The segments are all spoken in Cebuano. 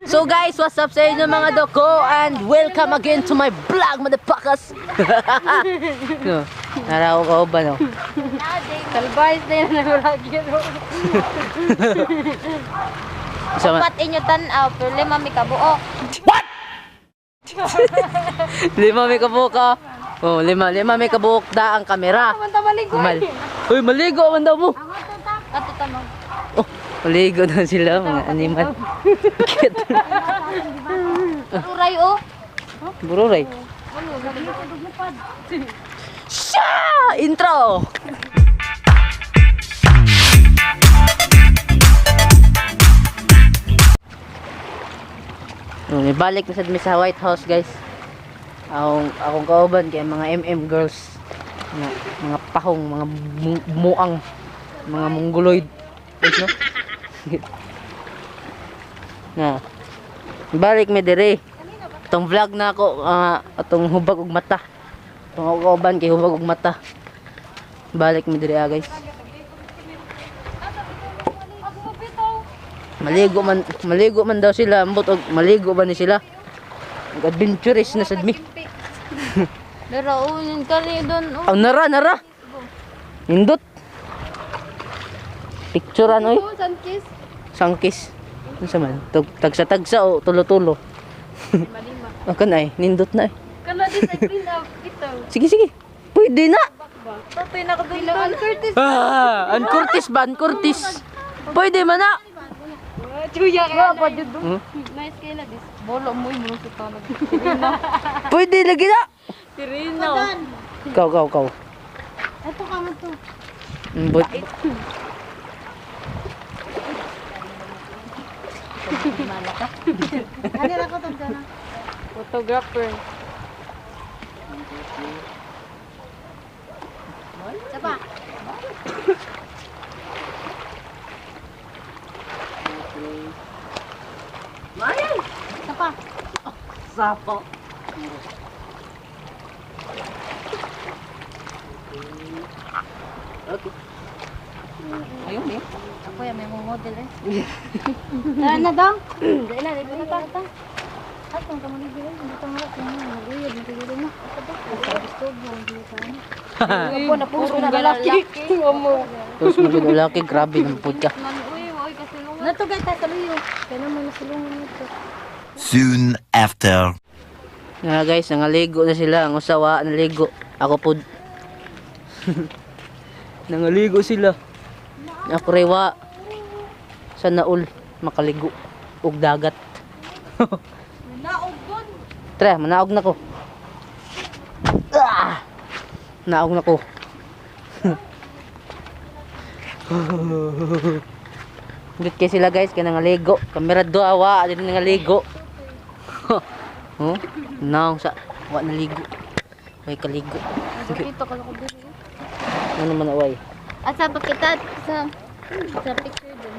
So guys, what's up sa inyo mga doko and welcome again to my vlog, motherfuckers. No, naraw ka ba no? Kalbais na yun ang lagi. Sa Upat inyo tan-aw, pero lima mi kabuok. Lima may kabuok ka. Oh, lima may kabuok da ang kamera. Manta maligo. Mal. Uy, maligo man daw mo. Ato tama. Oh, maligo na sila mga animal. Cute. Uray oh. Bururay. Siya! Intro! Oh, balik na sad mi sa White House, guys. Akong kauban kay mga MM girls. Mga pahong, mga muang, mga mongoloid. Guys, no? Na. Balik mi dire. Atong vlog na ako, atong hubag og mata. Atong akong kauban kay hubag og mata. Balik mi dire ah, guys. Maligo man daw sila, ambot og maligo ba ni sila? Mag-adventurous na sad mi. Pero oh, yun kali doon oh. Aw, nara, nara. Nindot. Picturean oy. Oh, sunkis. Sangkis. Unsa man? Tagsa-tagsa o tulo-tulo. Lima. Ang kanay, nindot na eh. Kana di sa clean up ito. Sige, sige. Pwede na. Totoy na ko doon. Ang Curtis. Ah, Curtis ba? Curtis. Pwede man na. Chuya kaya pa jud. Nice kay na dis. Bolo mo mo sa tanog. Pwede lagi na. Tirino. Kaw, kaw, kaw. Ato ka man to. But, Kanila ko to na. Photographer. Sapa. Sapa. Sapo. Okay. Ayun eh. Ako yan, may mga model eh. Tara na daw. Dahil na, dito na ta. Atong kamo ni Bill, hindi ta mara kung naguyod, naguyod na. Ako na puso na lalaki. Tapos mo lalaki, grabe ng pud ka. Natugay ta sa luyo. Kaya naman nasulungan nito. Soon after. Nga guys, nangaligo na sila. Ang usawa, naligo. Ako pud. Nangaligo sila. Ako rewa. Sa naul, makaligo. Og dagat. Naog doon. Tara, manaog na ko. Ah! Naog na ko. Dito kay sila guys, kaya nangaligo. Kamera do awa, din nangaligo. Huh? Naong sa wa naligo. Way kaligo. Nakita ko lang dito. Ano naman away? At sa pakita sa picture doon.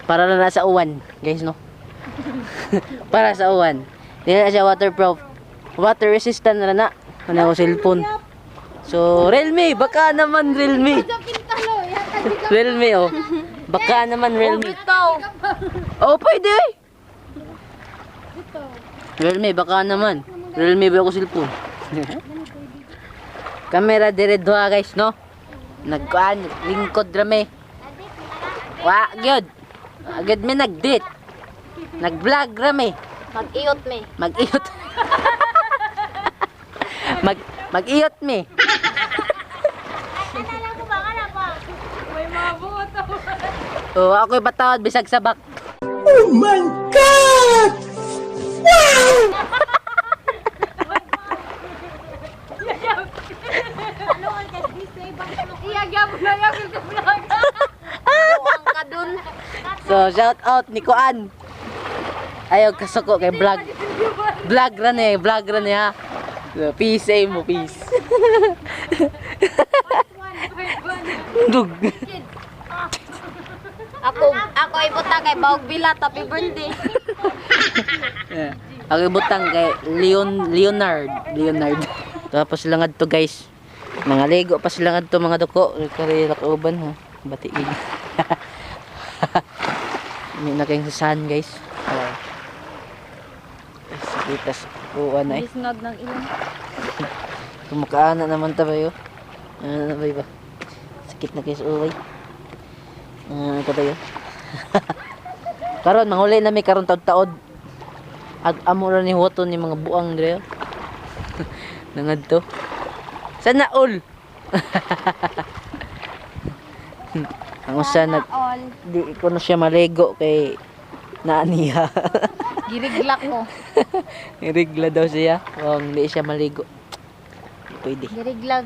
Para na nasa uwan, guys, no? Para sa uwan. Hindi na siya waterproof. Water resistant na na. Ano ako cellphone. So, Realme, baka naman Realme. Realme, oh. Baka naman Realme. Oh, pwede eh. Realme, baka naman. Realme ba ako cellphone? Kamera dire duha, guys, no? Nagkuan, lingkod rame. Wa, gyud. Agad mi nagdit. Nag-vlog rame. Mag-iot me. Mag-iot. Mag-iot mi. Oh, ako'y patawad bisag sabak. Oh my God! Buang ka dun. So, shout out ni Kuan. Ayaw kasuko kay vlog. Vlog ra ni, vlog ra ni ha. So, peace eh mo, peace. Dug. Ako ibutang kay Baog Bilat. Happy birthday. Yeah. Ako ibutang kay Leonard, Leonard. Tapos sila ngadto guys. Mga ligo pa sila ngadto mga duko. Kari lakuban ha. Batiin. May na kayong sasan guys. Oh. Sakitas kuha na eh. Bisnod ng ilan. Kumukaan na naman ta bayo. Ano na ba? Sakit na kayo sa uway. Ano ka bayo? Karon manghuli na mi karon taod-taod. Ag amo ra ni huwaton ni mga buang dire. Nangadto. Sana all. Ang usa nag All. di ko na siya maligo kay naa niya. Giriglak ko. Rigla daw siya. Kung di siya maligo. Di pwede. Giriglag.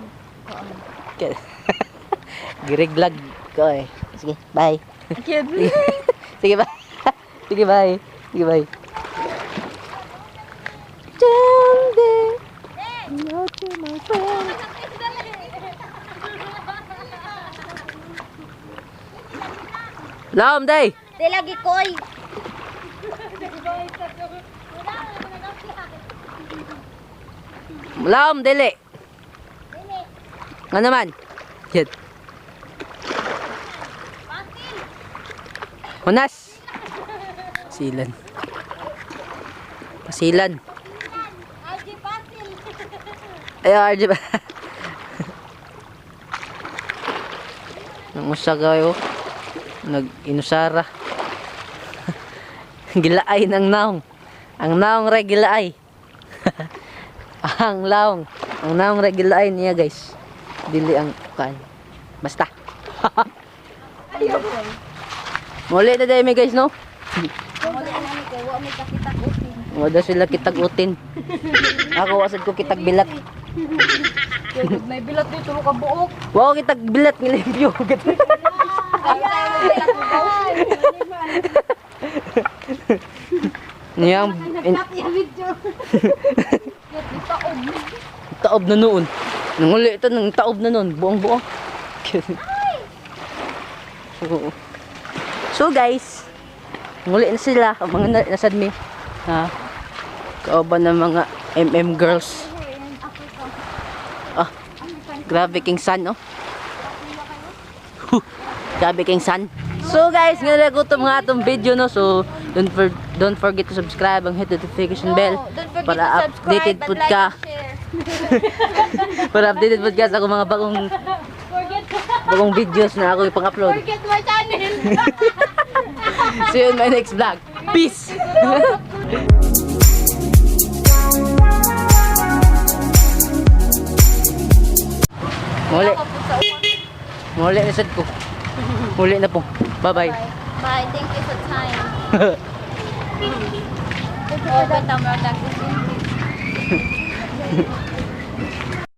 Giriglag ko eh. Sige, bye. Sige, bye. Sige, bye. Sige, bye. Jande. Not to my friend. Laom, day. Di lagi ko ay. Laom, dili. Nga naman. Yan. Hunas. Silan. Pasilan. Ay, RJ ba? Nang usa kayo. Nag-inusara. Gilaay ng naong. Ang naong re gilaay. Ang laong. Ang naong re gilaay niya guys. Dili ang kan. Basta. Muli na dahil guys no? Wala na ni kay wa may kakita ko. Wala sila kitag utin. Ako wasad ko kitag bilat. May bilat dito ka buok. Wow, kitag bilat ng limpyo. Niyang in, taob na noon. Nanguli ito ng taob na noon, buong buo. So guys, nguli na sila, ang mga na, nasad mi. Ha? Kauban ng mga MM girls. Ah, grabe king sun, oh. Huh, grabe king sun. So guys, ngayon ko itong mga atong video, no. So, don't forget to subscribe and hit the notification bell Don't forget para to subscribe updated and pud like ka. and share. Para updated pud ka sa akong mga bagong videos na ako ipang-upload. Forget my channel. See you in my next vlog. Peace! Muli. Muli na sad ko. Muli na po. Bye-bye. Bye. Thank you for time. Oh, but I'm